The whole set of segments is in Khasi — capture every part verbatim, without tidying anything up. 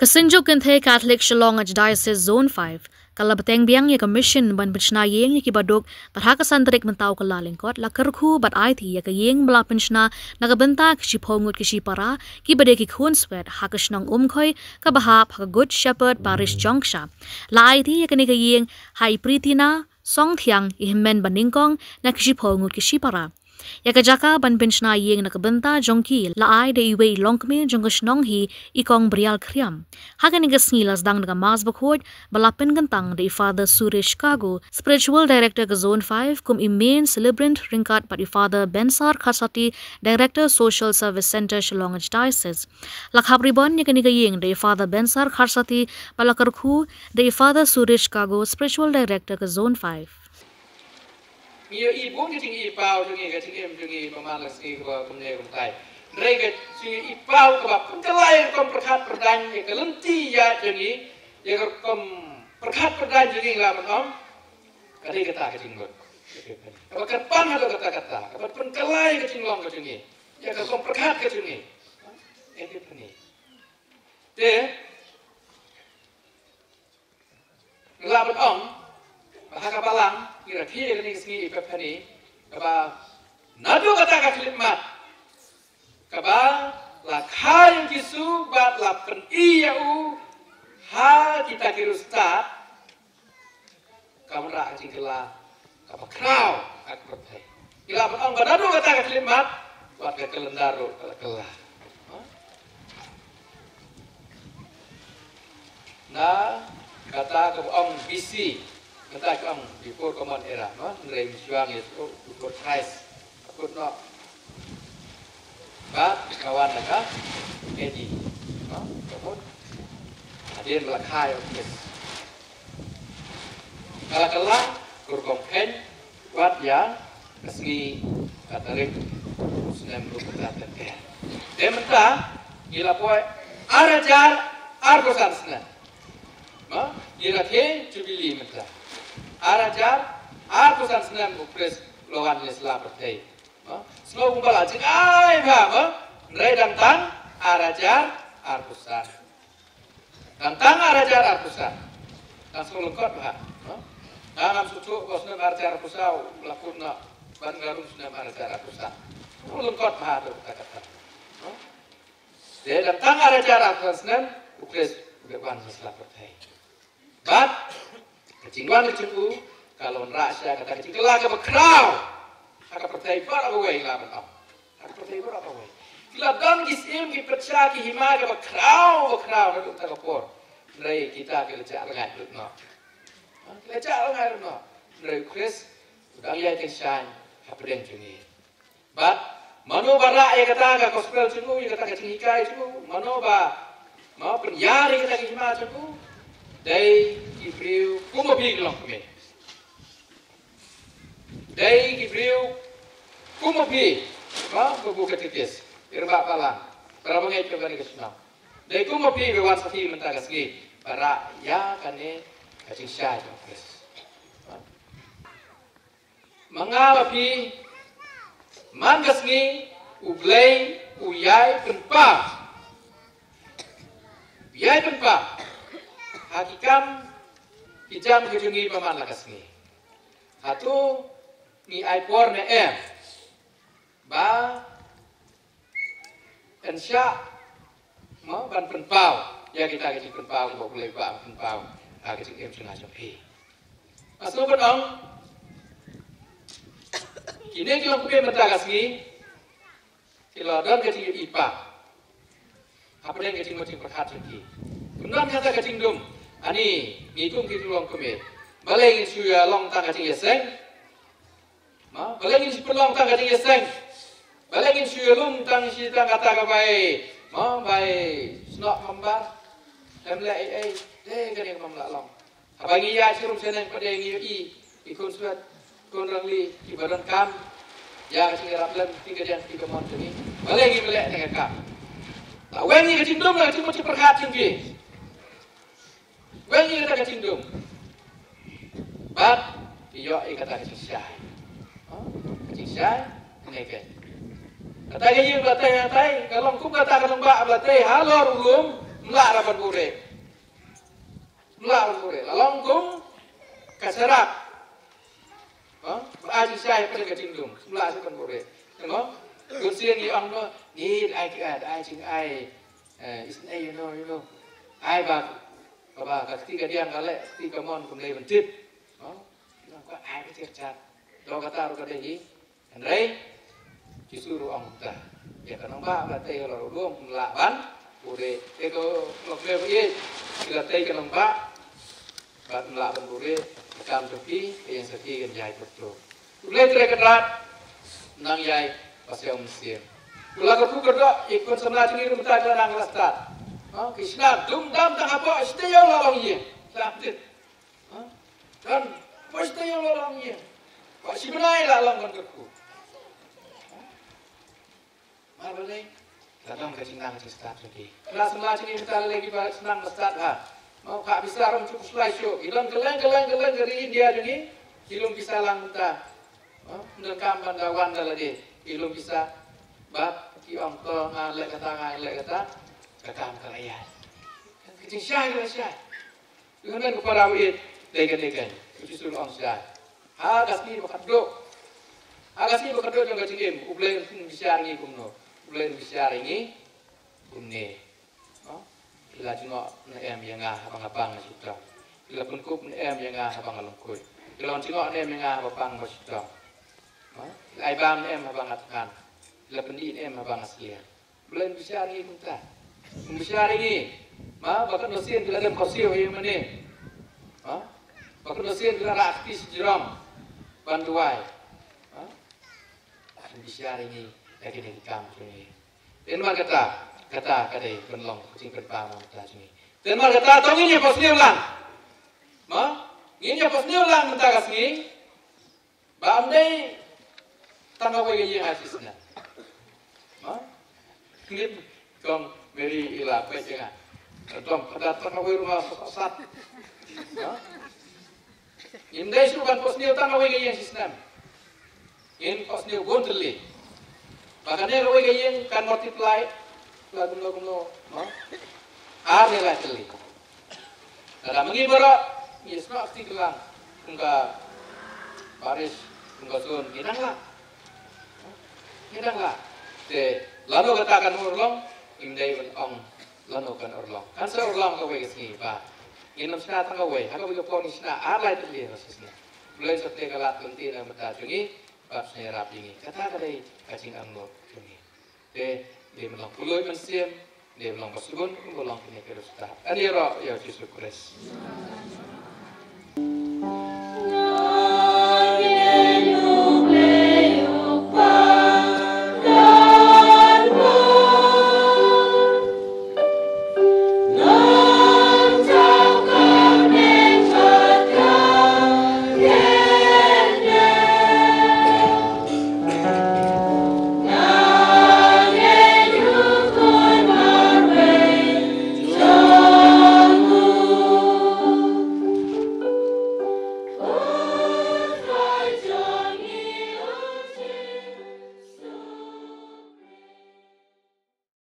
Ka Synjuk Kynthei Katholik Shillong Archdiocese Zone five ka la bteng biang ïa ka mission ban pynshna ïing ïa kiba duk, bad ha ka san tarik mynta u Kyllalyngkot la kyrkhu bad aiti ïa ka ïing ba la pynshna na ka bynta ki shiphew ngut ki shipara kiba dei ki khun swet ha ka shnong Umkhoi kaba hap ha ka Good Shepherd Parish Jongksha. La aiti ïa kane ka ïing ha i Pritina Songthiang, i hynmen ba nyngkong na ki shiphew ngut ki shipara. Ïa ka jaka ban pynshna ïing na ka bynta jong ki la ai da iwei i longkmie jong ka shnong hi, i Kong Brial Khriam. Ha kane ka sngi la sdang da ka Mass bakhuid ba la pynkyntang da i Father Suresh Kagu, Spiritual Director ka Zone five, kum i main celebrant, ryngkat bad i Father Bensar Kharsati, Director Social Service Centre Shillong Archdiocese. La khap ribbon ïa kane ka ïing da i Father Bensar Kharsati bad la kyrkhu da i Father Suresh Kagu, Spiritual Director ka Zone five. Ngi ïohi bun ka jingïohi paw jong ngi, ka jingim jong ngi, ba man la sngi kaba kumne kumtai. Hynrei ka jingïohi paw kaba pynkylla ïa ka rukom pyrkhat pyrdaiñ ïa ka lynti ïaid jong ngi, ïa ka rukom pyrkhat pyrdaiñ jong ngi, la ban ong, ka dei kata ka jingmut. Kaba kyrpang haduh katta katta, kaba pynkylla ïa ka jinglong ka jong ngi, ïa ka rukom pyrkhat ka jong ngi. Ïa ka pynïaid. Te, ngi lah ban ong ba ha ka balang ngi rakhe ïa kane ka sngi Epiphany, kaba naduh kata ka khyllipmat kaba la kha ïa u Jisu bad la pyni ïa u ha kita ki riewstad, ka wanrah ka jingkylla kaba khraw ha ka pyrthei. Ngi lah ban ong ba naduh kata ka khyllipmat bad ka calendar ruh ka la kylla. Na kata kaba ong B C, kata ka ong before Common Era, no? Hynrei mynshuwa ngi ong before Christ. Ka kut noh. Bad ka wan da ka A D, no? Ka kut. Hadien ba la kha ïa u Khrist. Ka la kylla ka rukom kheiñ wat ïa ka sngi, ka tarik, u snem ruh kata ter ter. Te mynta ngi la poi ar hajar arphew san snem. Ma, ngi rakhe Jubilee mynta. Ar hajar arphew san snem u Khrist u la wan ne sla pyrthei. Ma, sngew kumba la jingai bha, ma, hynrei dang tang ar hajar arphew san. Dang tang ar hajar arphew san. Dang sngew lyngkot bha, ha? Dang ngam sngewthuh ba u snem ar hajar arphew saw u la kut noh ban nga rung snem ar hajar arphew san. U lyngkot bha haduh katta katta. Ha? Te dang tang ar hajar arphew san snem u Khrist u dep wan sha sla pyrthei. Bad ka jingwan ka jong u ka la wanrah sha kata ka jingkylla kaba khraw ha ka pyrthei baroh kawei, la ban ong. Ha ka pyrthei baroh kawei ki la don ki syiem, ki pyrshah, ki hima kaba khraw, ba khraw naduh kata ka por. Hynrei kita ki la jah rngaid lut noh. Ha, ki la jah rngaid lut noh. Hynrei u Khrist u dang ïai kynshaiñ hapdeng jong ngi. Bad mano ba rah ïa kata ka gospel jong u, ïa kata ka jinghikai jong u, mano ba, ma, pynïar ïa kata ka hima jong u? Dei ki briew kum ma phi ki longkmie. Dei ki briew kum ma phi, ma, babu katekis, i rangbah balang, para bangeit ka kane ka shnong. Dei kum ma phi ba wan sa phi mynta ka sngi ba rah ïa kane ka jingshai jong u Khrist. Ma nga ma phi, man ka sngi U Blei u ïai pynpaw. U ïai pynpaw ha ki kam ki jam ki jong ngi ba man la ka sngi. Hato ngi ai por ne em ba yn shah, mo, ban pynpaw ïa kita ki jingpynpaw ba U Blei ba pynpaw ha ka jingim jong nga jong phi? Nga sngewbha ban ong, kine ki longkmie mynta ka sngi ki la don ka jingïohi paw hapdeng ka jingmut jingpyrkhat jong ki. Kumno kata ka jingdum? Ani, ngi kum ki longkmie, balei ngin shu ïa long tang ka jingïaseng? Mo, balei ngin shu pynlong tang ka jingïaseng? Balei ngin shu ïalum tang shi tang kata ka bai, mo, bai snoh member, em leh ei ei, dei kane ka mam lah long. Haba ngi ïaid sharum shaneng pat de ngi ïohi i khun swet, khun rangli, kiba donkam ïa ka jingïarap lem, ki ka diang, ki ka mon jong ngi. Balei ngim leh tang ka kam? La weng ïa ka jingdum, la ka jingmut jingpyrkhat jong ki. Weng ïa kata ka jingdum. Bad ïoh ïa kata ka jingshai. Ha? Ka jingshai, kane ka. Kata ka ïing ba la tei, ba la tei, ka long kum kata ka nongbah ba la tei halor u lum. Mlah ra ban buhrieh. Mlah ban buhrieh. La long kum ka sharab. Ha? Ba ai jingshai pynlong ka jingdum. Mlah shu ban buhrieh. Tengok. Bun sien ngi ong noh. Ngi da ai ki ai, da ai jingai. Eh, isn't ai, you know, you know. Ai ba, ba, ba, ka kti ka diang ka leh, ka kti ka mon kum dei ban tip. Ha? Ngi ong ka ai ba tip chat. Dei kata ruh ka dei hi. Hynrei Jisu ruh ong kumta. Ïa ka nongbah ba tei halor u lum ym lah ban buhrieh. Te ko lok me ba ïeit. Ki la tei ka nongbah bad ym lah ban buhrieh. Ka kam jong ki, ka ïeng sha ki kan ïai pyrthok. U Blei Trai Kynrad nang ïai pasiaw mynsiem. U la kyrkhu kyrdoh ïa ki khun samla jong ngi ruh mynta ki la nang la stad. Ha, ki shna dum dam tang hapoh shatei ïa u la long ïing. Tang bit. Ha? Kan, poi shatei ïa u la long ïing. Ba shi bnai la long kan kyrkhu. Mar balei? La dang ka jingnang ka jingstad jong ki. Khynnah samla jong ngi mynta lei kiba shnang ba stad ha. Mo ka pisa ram shu slai shu. Ki don kylleng kylleng kylleng ka ri India jong ngi. Ki lum pisa lang mynta. Mo, ym donkam ban da wan da lade. Ki lum pisa. Bad ki ong to nga leh kata nga leh kata. Ka kam ka la ïaid. Ka jingshai ka la shai. Ngan ko para wit dei kan dei kan. Jisu ong sha. Ha ka sngi ba khatduh. Ha ka sngi ba khatduh jong ka jingim. U Blei un bishar ngi kumno. U Blei un bishar ngi kumne. Ha? Ki la jngoh ne em ïa nga haba nga pang ba shitom. Ki la pynkup ne em ïa nga haba nga lyngkhuit. Ki la wan jngoh ne em ïa nga haba pang ba shitom. Ha? Ki la ai bam ne em haba nga thngan. Ki la pyndih ne em haba nga sliang. Blei un bishar ïa ngi kumta. Un bishar ïa ngi. Ma, ba katno sien ki la dem khohsiew ïa mane. Ma, ba katno sien ki la rah kti shi jrong ban duwai. Ma, un bishar ïa ngi ïa kine ki kam jong ngi. Te namar kata, kata ka dei ban long ka jingpynpaw mynta jong ngi. Te namar kata to ngin ïa khohsiew lang. Ma, ngin ïa khohsiew lang mynta ka sngi. Ba ym dei tang kawei ka ïing ha shisnem. Ha? Ngin kong Mary i la peit ïa nga. Dom ka da tang kawei ruh nga sat. Ha? Ngim dei shuh ban khohsniew tang kawei ka ïing shisnem. Ngin khohsniew bun tylli. Ba kane kawei ka ïing kan multiply. La kumno kumno. Ha? Ar ne lai tylli. Lada ma ngi baroh ngi snoh kti kti lang kum ka Parish, kum ka zone, ngi dang lah. Ngi dang lah. Te lano kata kan urlong, ngim dei ban ong lano kan urlong. Kan sa urlong kawei ka sngi ba ngin ym shna tang kawei, ha kawei ka por ngi shna ar lai tylli ha ka sngi. Blei sa te ka lad lynti na ka bynta jong ngi, bad sa ïarap ïa ngi. Kata ka dei ka jingangnud jong ngi. Te dei ban long puloi mynsiem, dei ban long ba sbun kumba long kine ki riewstad. Ani ïaroh ïa u Jisu Khrist.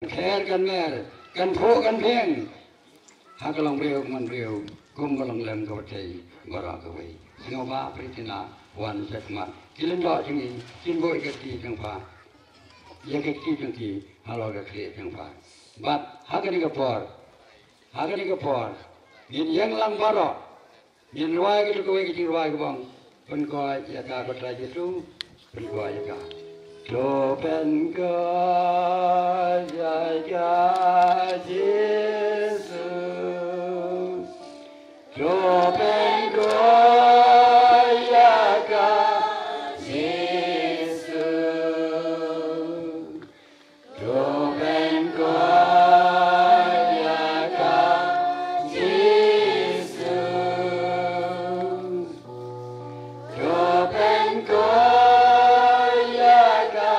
Kher kan mer, kan phuh kan phieng. Ha ka longbriew ka manbriew, kum ka longlem ka pyrthei, baroh kawei. Sngewbha pyrthei na wan sha khmat. Ki lyngdoh jong ngi, kin buh ïa ka kti jong pha. Ïa ka kti jong ki, halor ka khlieh jong pha. Bad ha kane ka por, ha kane ka por, ngin ïeng lang baroh. Ngin rwai kito kawei ka jingrwai kaba ong, Pynkoit ïa ka ko Trai Jisu, pynkoit ïa ka. To pynkoit ïa ka Jisu. To pynkoit ïa ka Jisu. To pynkoit ïa ka Jisu. To pynkoit ïa ka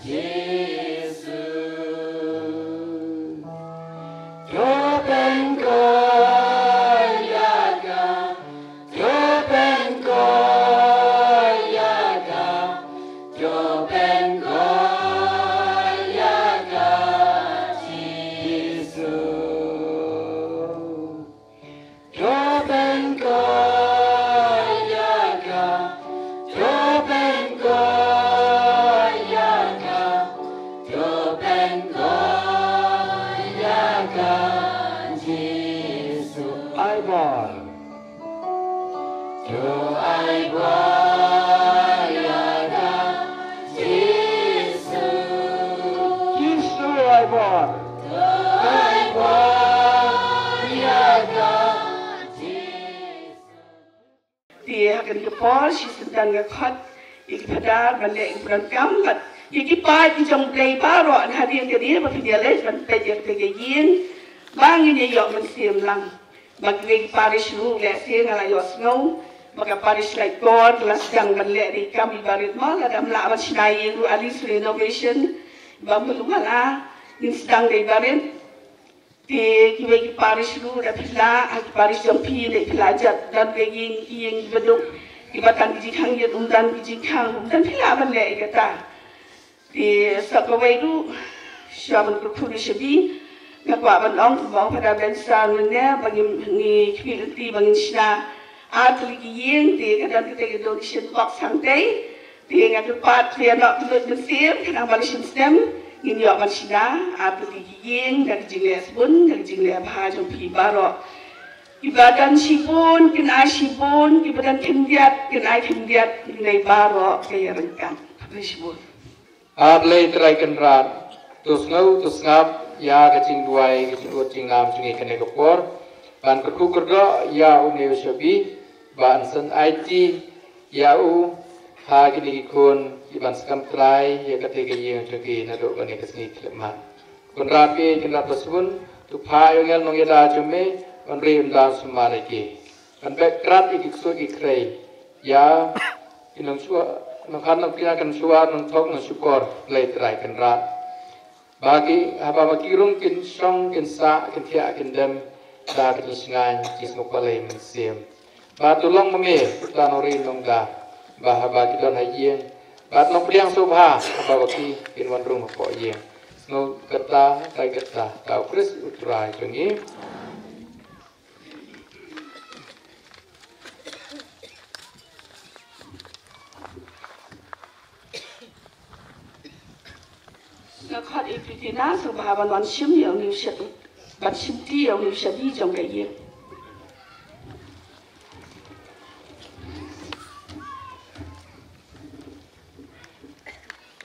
Jisu. To pynkoit ïa ka To ai bor ïa ka Jisu. Jisu ai bor. To ai bor ïa ka Jisu. Te ha kane ka por shi syndon nga khot ïa ki phadar ban leh ïa ki program bad ïa ki paid ki jong U Blei baroh na hadien kane ba phin ïaleit ban peit ïa kata ka ïing ba ngin ïa ïoh mynsiem lang. Ba kiwei ki parish ruh lehse nga la ïohsngew ba ka parish Laitkor ka la sdang ban leh da ki kam iba rit mo, lada ym lah ban shna ïing ruh at least renovation ba mut ruh nga la ngin sdang da iba rit. Te kiwei ki parish ruh da phi lah ha ki parish jong phi da phi lah jat don ka ïing, ïing iba duk iba tang ki jingkhang ïit, um don ki jingkhang, um don, phi lah ban leh ïa kata. Te sa kawei ruh sha ban kyrkhu ïa shabi nga kwah ban ong kumba ong Phadar Benson mynne ba ngi, ngi khmih lynti ba ngin shna ar tylli ki ïing, te ka don kata ka donation box hangtei. Te nga kyrpad phi ïa noh kylluid mynsiem khnang ba la shisnem ngin ïoh ban shna ar tylli ki ïing da ka jingleh sbun da ka jingleh bha jong phi baroh. Kiba don shibun kin ai shibun, kiba don khyndiat kin ai khyndiat, kin ai baroh ka ïa ryngkat. Khublei shibun. Ar Blei Trai Kynrad, to sngew to sngap ïa ka jingduwai, ka jingud jinglam jong ngi kane ka por. Ban kyrkhu kyrdoh ïa une u shabi ba yn sngewthuh ïa u ha kine ki khun ki ban skhem trai ïa kata ka ïing jong ki naduh kane ka sngi khyllipmat. Kynrad ki, Kynrad ba sbun, to phah ïa u angel nongïada jong me ban ri ban sumar ïa ki. Ban beh krad ïa ki ksuid ki khrei ïa ki nongshuwa, nongkhan nongpynïaid, ki nongshuwa nongthok nongshukor, Blei Trai Kynrad. Ba ki, haba ba ki rung kin shong kin sah kin thiah kin dem da ka jingshngaiñ jingsngewbha Blei Mynsiem. Ba to long ma me uta u nongri nongda ba haba ki don ha ïing, ba to long pdiang sngewbha haba ba ki kin wan rung hapoh ïing. Sngew kata, kai kata, ta u Khrist u Trai jong ngi. Nga khot ïa i Christina sngewbha ban wan shim ïa une u shabi, ban shim ti ïa une u shabi jong ka ïing.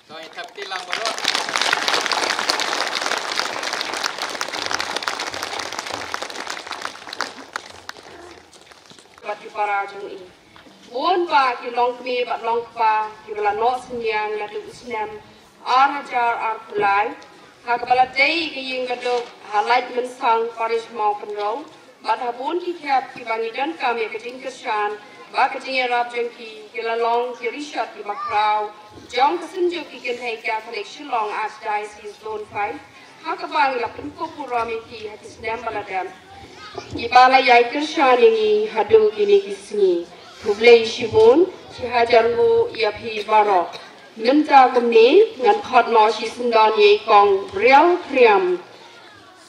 To ïa thap ti lang baroh. Bad ki para jong i. Bun ba ki longkmie bad longkpa kiba la noh synñiang naduh u snem ar hajar arphew lai ha kaba la dei ka ïing ka duk ha Laitumynsang, Parish Mawpynroo, bad ha bun ki khep kiba ngi donkam ïa ka jingkyrshan ba ka jingïarap jong ki, ki la long ki rishot kiba khraw jong ka Synjuk ki Kynthei Katholik Shillong Archdiocese Zone five, ha kaba ngi la pynkup burom ïa ki ha ki snem ba la dep, kiba la ïai kyrshan ïa ngi haduh kine ki sngi. Khublei shibun, shi hajar nguh ïa phi baroh. Mynta kumne ngan khot noh shi syndon ïa i Kong Brial Khriam,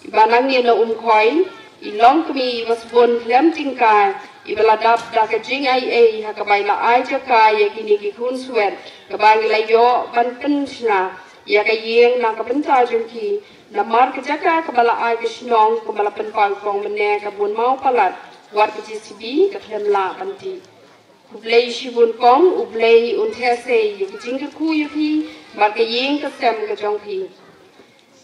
iba nangne na Umkhoi, i longkmie iba sbun khlem tyngkai, iba la dap da ka jingaiei ha kaba i la ai jaka ïa kine ki khunswet, kaba ngi la ïoh ban pynshna ïa ka ïing na ka bynta jong ki, namar ka jaka kaba la ai ka shnong, kaba la pynpaw i Kong mynne ka bun mawpalat, wat ka J C B ka khlem lah ban tih. Khublei shibun Kong, U Blei un theh sei ïa ka jingkyrkhu ïa phi bad ka ïing ka sem ka jong phi.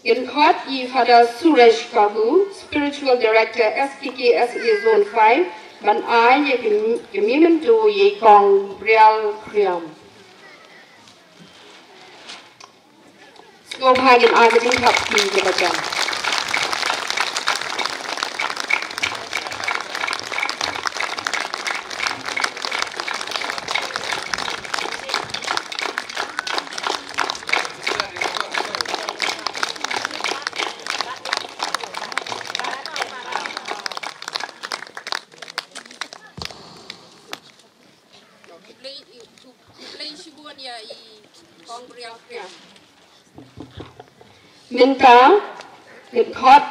Ngin khot ïa i Father Suresh Kagu, Spiritual Director S K K S A Zone five, ban ai ïa ka, ka memento ïa i Kong Brial Khriam. Sngewbha ngin ai ka jingthap kti kaba jam. Khublei, khublei shibun ïa i Kong Brial Khriam. Mynta ngin khot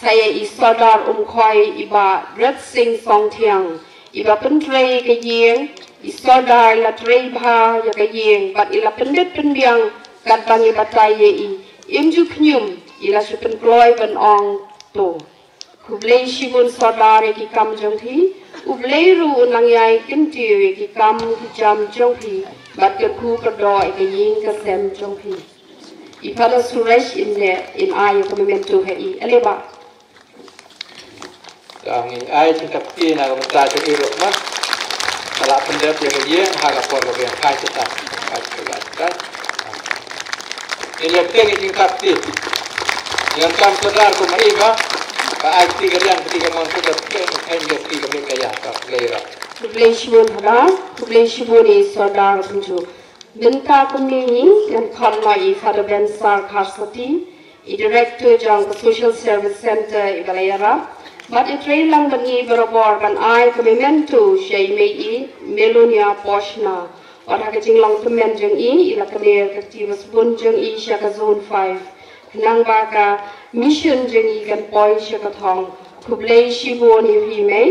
sa ïa i Sordar Umkhoi, i Bah Rit Sing Songthiang, iba pyntrei ka ïing. I Sordar la trei bha ïa ka ïing bad i la pynbit pynbiang katba ngi batai ïa i. Im ju khñium, i la shu pynkloi ban ong to. Khublei shibun Sordar ïa ki kam jong phi. U Blei ruh un nang ïai kyntiew ïa ki kam ki jam jong phi bad kyrkhu kyrdoh ïa ka ïing ka sem jong phi. I Father Suresh in leh in ai ïa ka memento ha i. Ale bah. Ka ngin ai jingkyrkhu na ka bynta jong i ruh ma. Ka la pyndep ïa ka ïing ha ka por ka biang. Ai jingkyrkhu. Ai jingkyrkhu. Ïa, ïa, teng ïa jingkyrkhu. Ïa kam Sordar kum i ba. Ba ai ti ka riang ti ka mon ti ka teng teng ïa ti ka mih ka ïa ka plei ra. Khublei shibun Haba, khublei shibun i Sordar kumjuh. Mynta kumne hi ngan khot noh i Father Bensar Kharsati, i Director jong ka Social Service Center i ba la ïarap. Bad i trei lang bad ngi barabor ban ai ka memento sha i mei i Melonia Poshna. Wat ha ka jinglong tymmen jong i, i la kner ka kti ba sbun jong i sha ka Zone five. Khnang ba ka mission jong i kan poi sha ka thong. Khublei shibun ïa phi mei.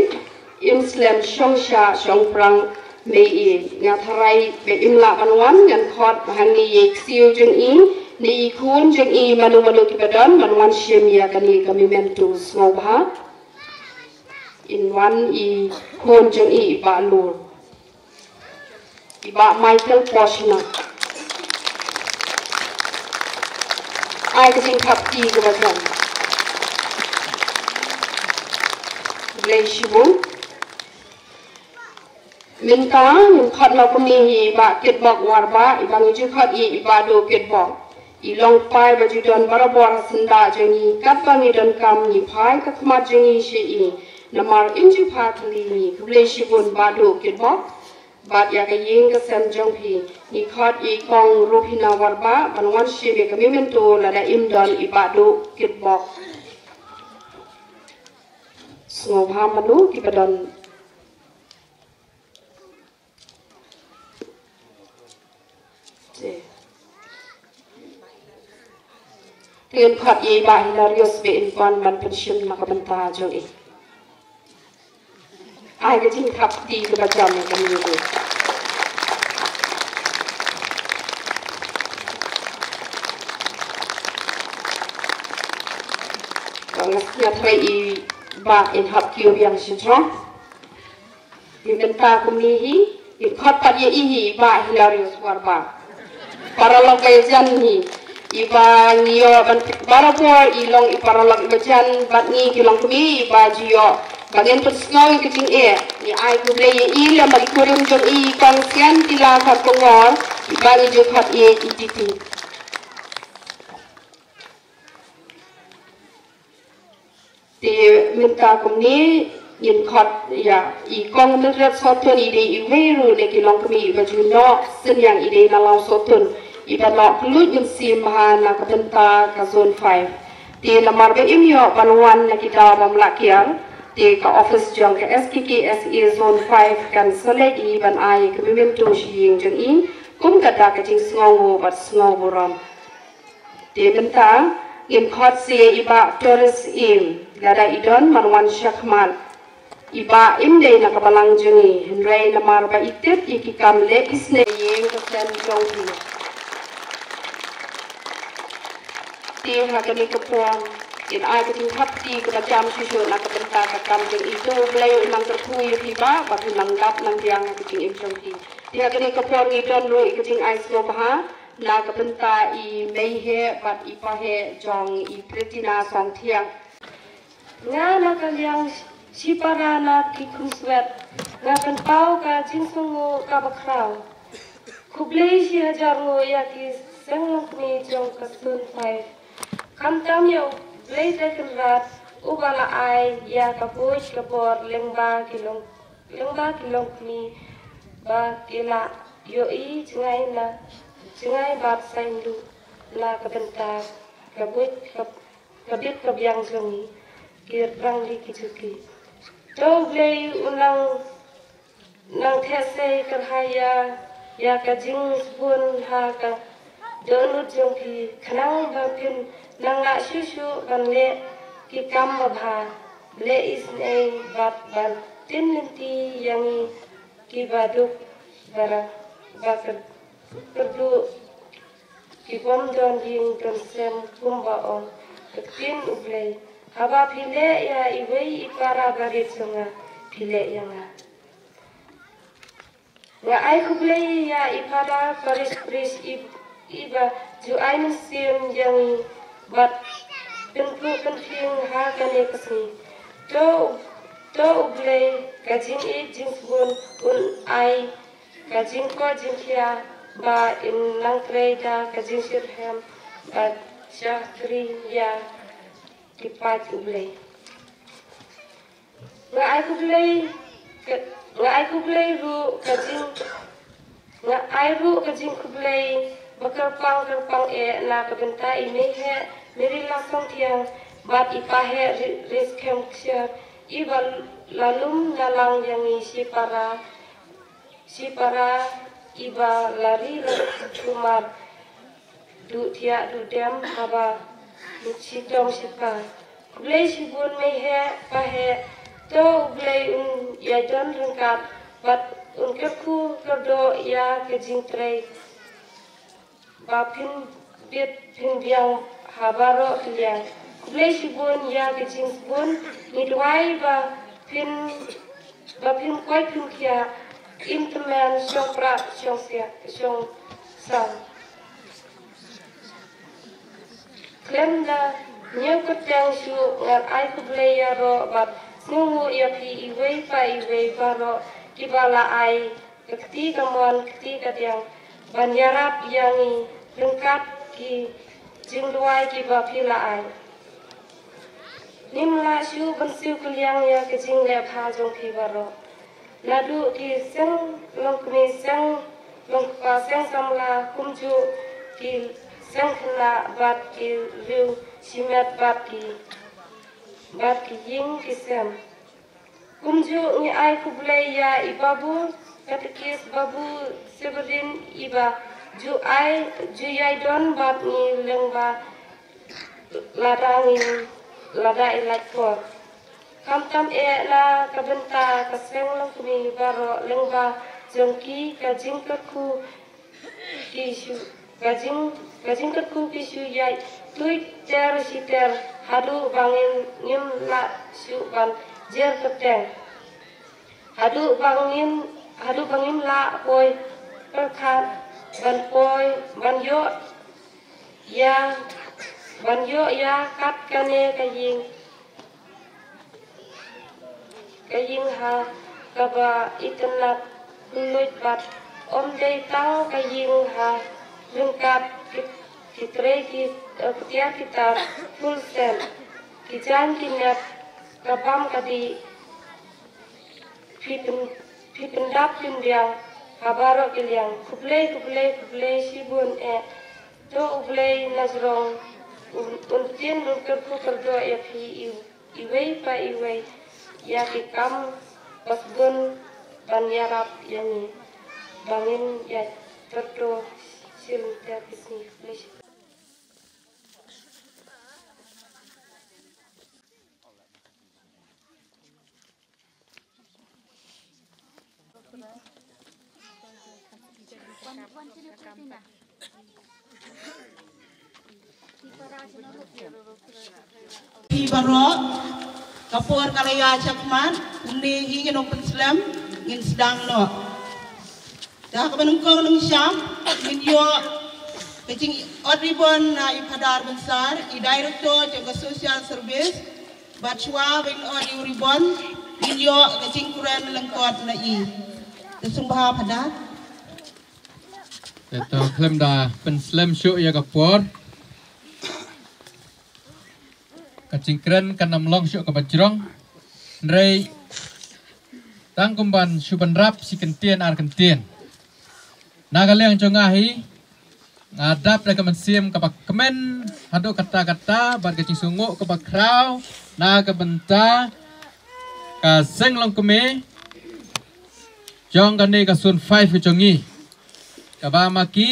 Im slem shong shah shong prang mei i. Nga tharai ba im lah ban wan ngan khot ba hangne ïa i ksiew jong i ne i khun jong i mano mano kiba don ban wan shim ïa kane ka memento sngewbha. In wan i khun jong i i Bah Lur. I Bah Michael Poshna. Ai ka jingkyrkhu kaba jam. Khublei shibun. Mynta ngin khot noh kumne hi i Bah Kitbok Warbah, i ba ngi ju khot ïa i Bah Duh Kitbok. I long pai ba ju don barabor ha syndah jong ngi, katba ngi donkam ngi phai ka khmat jong ngi sha i. Namar im ju phah thylli ngi. Khublei shibun Bah Duh Kitbok. Bad ïa ka ïing ka sem jong phi. Ngi khot i Kong Rupina Warbah ban wan shim ïa ka memento lada im don i Bah Duh Kitbok. Sngewbha mano kiba don. Te ngin khot ïa i Bah Hilarius ba in pan ban pynshim na ka bynta jong i. Ai ka jingkyrkhu kaba jam ïa kane. Ba nga sngew trai i Bah in hap kiew biang shi jrong. Ïa mynta kumne hi, ïa khot pat ïa i hi i Bah Hilarius Warbah. Paralok ba ïajan hi, i ba ngi ïoh ban barabor i long i paralok i ba jan bad ngi ki long kmie i ba ju ïoh. Ba ngin pynsngew ïa ka jingeh, ngi ai khublei ïa i lem bad i kurim jong i i Kong Sian Tila Kharkongor, i ba ngi ju khot ïa i Titi. Te mynta kumne ngin khot ïa i Kong Mildred Sohtun, i dei iwei ruh na ki longkmie i ba ju noh synñiang, i dei na Law Sohtun, i ba noh kylluid mynsiem bha na ka bynta ka Zone five. Te namar ba im ïoh ban wan na ki daw bym lah kiar, te ka office jong ka S K K S A Zone five kan sa leit hi ban ai ka memento sha ïing jong i kum ka dak ka jingsngewnguh bad sngewnguh burom. Te mynta ngin khot sa ïa i Bah Doris Im, lada i don ban wan shakhmat. I Bah im dei na ka balang jong ngi, hynrei namar ba i tip ïa ki kam leh isynei ïing ka sem jong phi. Te ha kane ka por ngin ai ka jingthap kti kaba jam shuh shuh na ka bynta ka kam jong i. To U Blei un nang kyrkhu ïa phi Bah, bad un nang dap nang biang ha ka jingim jong phi. Te ha kane ka por ngi don ruh ïa ka jingai sngewbha na ka bynta i mei heh bad i pa heh jong i Pretina Songthiang. Nga na ka liang shipara na ki khun swet, nga pynpaw ka jingsngewnguh kaba khraw. Khublei shihajar nguh ïa ki seng longkmie jong ka Zone five. Khamtam ïa U Blei Trai Kynrad uba la ai ïa ka buit ka bor lyngba ki long lyngba ki longkmie ba ki la ïohi jngai na jngai bad saiñduh na ka bynta ka buit ka, ka bit ka biang jong ngi, ki rangli ki juki. To U Blei un nang nang theh sei kyrhai ïa ïa ka jingsbun ha ka dohnud jong phi, khnang ba phin nang lah shuh shuh ban leh ki kam babha, leh isynei bad ban tin lynti ïa ngi kiba duk, ba ra, ba kyrduh, ki bym don ïing don sem kumba ong ka ktien U Blei. Haba phi leh ïa iwei i para barit jong nga, phi leh ïa nga. Nga ai khublei ïa i Phadar Parish Priest i, iba ju ai mynsiem ïa ngi bad pynkup pynphieng ha kane ka sngi. To, to U Blei ka jingïeit jingsbun un ai ka jingkoit jingkhiah ba in nang trei da ka jingshitrhem bad shakri ïa ki paid U Blei. Nga ai khublei, nga ai khublei ruh ka jing, nga ai ruh ka jingkhublei ba kyrpang kyrpang eh na ka bynta i Mei Heh Mary Lasongthiang bad i Pa Heh Ri-, Riskhem Kshiar iba la lum na lang ïa ngi shipara, shipara iba la ri la kumar duh thiah duh dem haba shitom shiphai. Khublei shibun Mei Heh Pa Heh, to U Blei un ïadon ryngkat bad un kyrkhu kyrdoh ïa ka jingtrei ba phin bit phin biang ha baroh ki liang. Khublei shibun ïa ka jingsbun, ngi duwai ba phin, ba phin koit phin khiah, im tymmen shong prah shong siat shong sang. Khlem da ñiew kyrteng shuh ngan ai khublei ïaroh bad sngewnguh ïa phi iwei pa iwei baroh kiba la ai ka kti ka mon kti ka diang ban ïarap ïa ngi ryngkat ki jingduwai kiba phi la ai. Ngim lah shuh ban siew kylliang ïa ka jingleh bha jong phi baroh. Naduh ki seng longkmie, seng longkpa, seng samla, kumjuh ki seng khynnah bad ki riew shimet bad ki, bad ki ïing ki sem. Kumjuh ngi ai khublei ïa i Babu Katekis Babu Severin iba ju ai ju ïai don bad ngi lyngba lada ngi, lada i lait por. Khamtam eh na ka bynta ka seng longkmie baroh lyngba jong ki ka jingkyrkhu ki shu, ka jing, ka jingkyrkhu ki shu ïai tuid ter shi ter haduh ba ngim, ngim lah shuh ban jer kyrteng. Haduh ba ngim, haduh ba ngim lah poi pyrkhat ban poi ban ïoh ïa, ban ïoh ïa kat kane ka ïing, ka ïing ha kaba itynnat khulluid bad ym dei tang ka ïing ha ryngkat ki, ki trei ki, eh, ki tiar ki tar full set, ki jaiñ ki nep, ka bam ka dih, phi pyn, phi pyndap pynbiang ha baroh ki liang. Khublei, khublei, khublei shibun eh. To U Blei na jrong un, un tien un kyrkhu kyrdoh ïa phi i, iwei pa iwei ïa ki kam ba sbun ban ïarap ïa ngi ba ngin ïa kyrdoh shilynter ki sngi. Khublei shibun. Phi baroh, ka por ka la ïaid shakhmat, kumne hi ngin ym pynslem, ngin sdang noh. Da kaba nyngkong nyngshap ngin ïoh ka jingod ribbon na i Phadar Bensar, i Director jong ka Social Service, bad shuwa ban od ïa u ribbon ngin ïoh ka jingkren lyngkot na i. Te sngewbha Phadar. Te to khlem da pynslem shuh ïa ka por. Ka jingkren kan ym long shuh kaba jrong. Hynrei tang kum ban shu bynrap shi kyntien ar kyntien. Na ka liang jong nga hi nga dap da ka mynsiem kaba kmen haduh katta katta bad ka jingsngewnguh kaba khraw na ka bynta ka seng longkmie jong kane ka zone five ka jong ngi. Kaba ma ki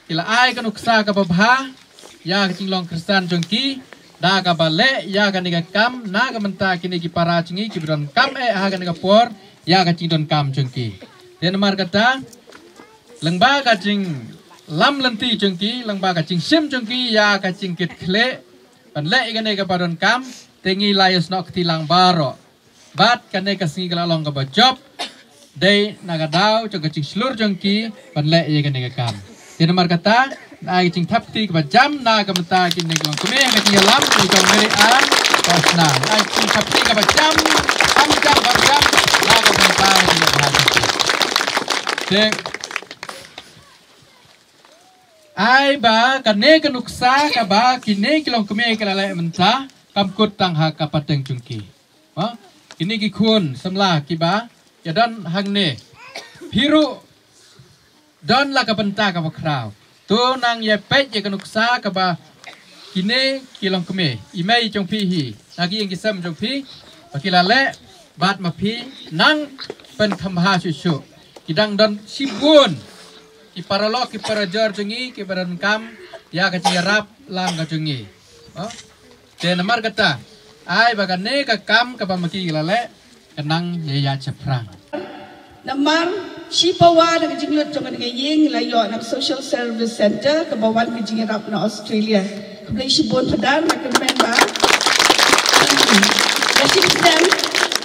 ki la ai ka nuksa kaba bha ïa ka jinglong Khristan jong ki da kaba leh ïa kane ka kam na ka bynta kine ki para jong ngi kiba donkam eh ha kane ka por ïa ka jingdonkam jong ki. Te namar kata lyngba ka jinglam lynti jong ki, lyngba ka jingshim jong ki ïa ka jingkitkhlieh ban leh ïa kane kaba donkam, te ngi la ïasnoh kti lang baroh. Bad kane ka sngi ka la long kaba jop, dei na ka daw jong ka jingshlur jong ki ban leh ïa kane ka kam. Te namar kata, ai ka jingthap kti kaba jam na ka bynta kine ki longkmie, ka jingïalam ka jong Mary Ann Bosna. Ai ka jingthap kti kaba jam, kam jam ba jam na ka bynta kine ki longkmie. Te ai ba kane ka nuksa kaba kine ki longkmie ki la leh mynta kam kut tang ha ka pateng jong ki. Ha? Kine ki khun samla kiba ïa don hangne. Phi ruh don la ka bynta kaba khraw. To nang ïa peit ïa ka nuksa kaba kine ki longkmie, i mei jong phi hi, na ki ïing ki sem jong phi, ba ki la leh bad ma phi nang pynkham bha shuh shuh. Ki dang don shibun ki paralok ki parajor jong ngi kiba donkam ïa ka jingïarap lang ka jong ngi. Ha? Te namar kata, ai ba kane ka kam kaba ma ki la leh, ka nang ïa ïa chaphrang. Namar shi pawa da ka jinglut jong ka ïing la ïoh na Social Service Centre kaba wan ka jingïarap na Australia. Khublei shibun Phadar, nga kyrmen ba ka shi snem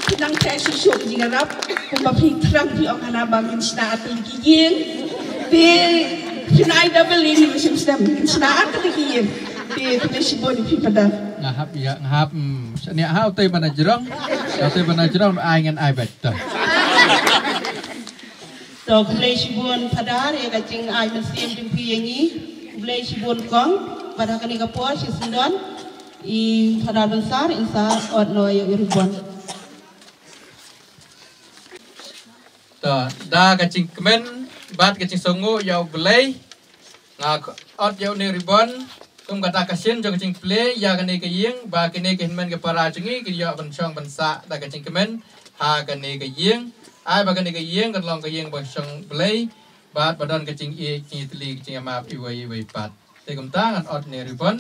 ki nang theh shuh shuh ka jingïarap, kumba phi thrang phi ong hana ba ngin shna artylli ki ïing. Te phi nai double ïing ka shi snem, ngin shna artylli ki ïing. Te khublei shibun ïa phi Phadar. Nga hap ïa, nga hap, mm, shane ha utei ba na jrong. Utei ba na jrong ai ngan ai beit to. To khublei shibun Phadar ïa ka jingai mynsiem jong phi ïa ngi. Khublei shibun kong, bad ha kane ka por shi syndon i Phadar Bonsar in sa ot noh ïa u ribbon. To, da ka jingkmen bad ka jingsngew ïa U Blei, nga ot ïa une u ribbon kum kata ka shin jong ka jingplie ïa kane ka ïing, ba kine ki hynmen ki para jong ngi kin ïoh ban shong ban sah da ka jingkmen ha kane ka ïing. Ai ba kane ka ïing kan long ka ïing ba shong Blei bad ba don ka jingïeit jingïatylli ka jingïamap iwei iwei pat. Te kumta ngan ot ne ribbon.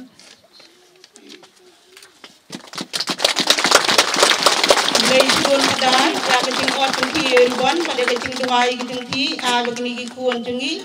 Khublei shibun Phadar ïa ka jingot jong phi ribbon, bad ïa ka jingduwai ka jong phi, ah, bad kine ki khun jong ngi.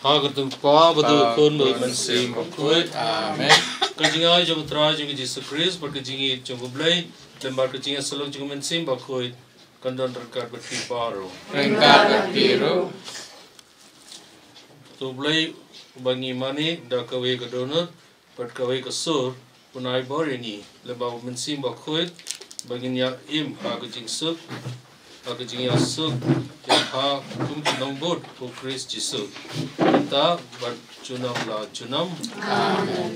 Ha ka kyrteng u Kpa, bad u Khun, bad u Mynsiem Bakhuid. Amen. Ka jingai jong u Trai jong ngi Jisu Khrist, bad ka jingïeit jong u Blei, lem bad ka jingïasyllok jong u Mynsiem Bakhuid, kan don ryngkat bad phi baroh. Ryngkat bad phi ruh. To U Blei uba ngi mane da kawei ka dohnud bad kawei ka sur, un ai bor ïa ngi lem bad u Mynsiem Bakhuid, ba ngin ïa im ha ka jingsuk, ha ka jingïasuk ïa pha kum ki nongbud u Khrist Jisu, mynta bad junom la junom. Amen.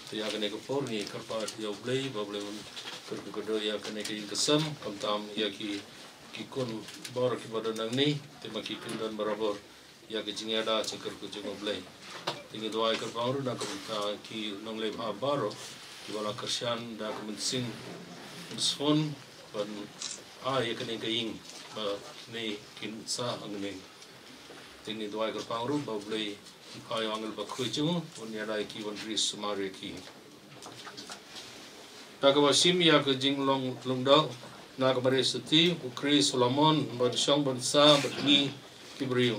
Te ïa kane ka por ngi kyrpad ïa U Blei ba U Blei un kyrkhu kyrdoh ïa kane ka ïing ka sem, khamtam ïa ki, ki khun baroh kiba don nangne, te ma ki kyndon barabor ïa ka jingïada jingkyrkhu jong U Blei. Te ngi duwai kyrpang ruh na ka bynta ki nongleit bha baroh kiba la kyrshan da ka mynsiem mynsiem ban ai ïa kane ka ïing ba ne kin sah hangne. Te ngi duwai kyrpang ruh ba U Blei un phah ïa u angel bakhuid jong u un ïada ïa ki, un ri sumar ïa ki. Da kaba shim ïa ka jinglong lyngdoh na ka Maria Suti, u Khrist u la mon ban shong ban sah bad ngi ki briew.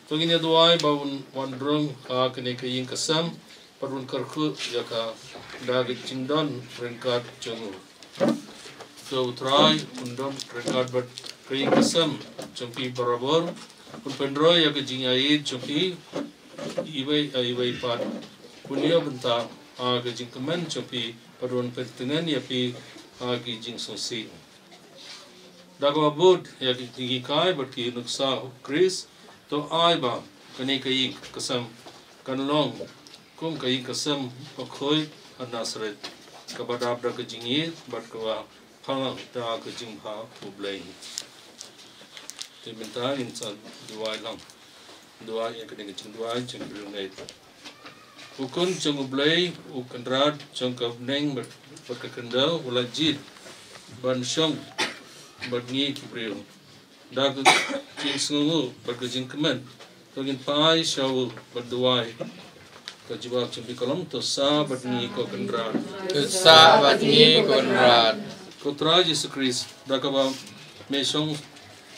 To ngin ïa duwai ba un wan rung ha kane ka ïing ka sem, bad un kyrkhu ïa ka da ka jingdon ryngkat jong u. To U Trai un don ryngkat bad ka ïing ka sem jong phi barabor, un pynroi ïa ka jingïaieit jong phi iwei ïa iwei pat. Un ïoh bynta ha ka jingkmen jong phi, bad un pyntngen ïa phi ha ki jingsngewsih. Da kaba bud ïa ki jinghikai bad ki nuksa u Khrist, to ai ba kane ka ïing ka sem kan long kum ka ïing ka sem bakhuid ha Nasareth, kaba dap da ka jingïeit bad kaba phalang da ka jingbha U Blei. Te mynta ngin sa duwai lang. Duwai ïa kane ka jingduwai jong ki riewngeit. U Khun jong U Blei, U Kynrad jong ka bneng bad, bad ka khyndew, u la jied ban shong bad ngi ki briew. Da ka jingsngewnguh bad ka jingkmen, to ngin phai sha u bad duwai. Ka jubab jong phi ka long, to sah bad ngi ko Kynrad. To sah bad ngi ko Kynrad. Ko Trai Jisu Khrist, da kaba me shong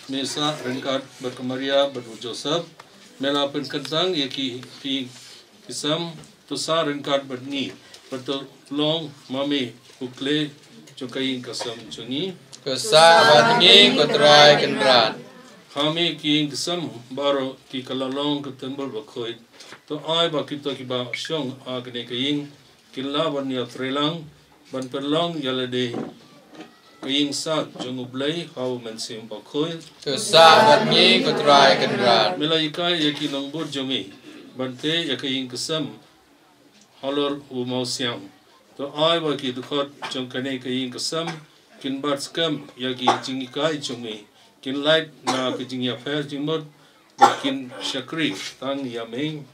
me sah ryngkat bad ka Maria bad u Joseph, me la pynkyntang ïa ki, ki, ki sem, to sah ryngkat bad ngi, bad to long ma me u khleh jong ka ïing ka sem jong ngi. To sah bad ngi ko Trai Kynrad. Ha me ki ïing ki sem baroh ki ka la long ka templ bakhuid. To ai ba kito kiba shong ha kane ka ïing kin lah ban ïatreilang ban pynlong ïa lade ka ïing sah jong U Blei ha u Mynsiem Bakhuid. To sah bad ngi ko Trai Kynrad. Me la hikai ïa ki nongbud jong me ban teh ïa ka ïing ka sem halor u mawsiang. To ai ba ki dkhot jong kane ka ïing ka sem kin bat skhem ïa ki jinghikai jong me, kin lait na ka jingïapher jingmut, ba kin shakri tang ïa me.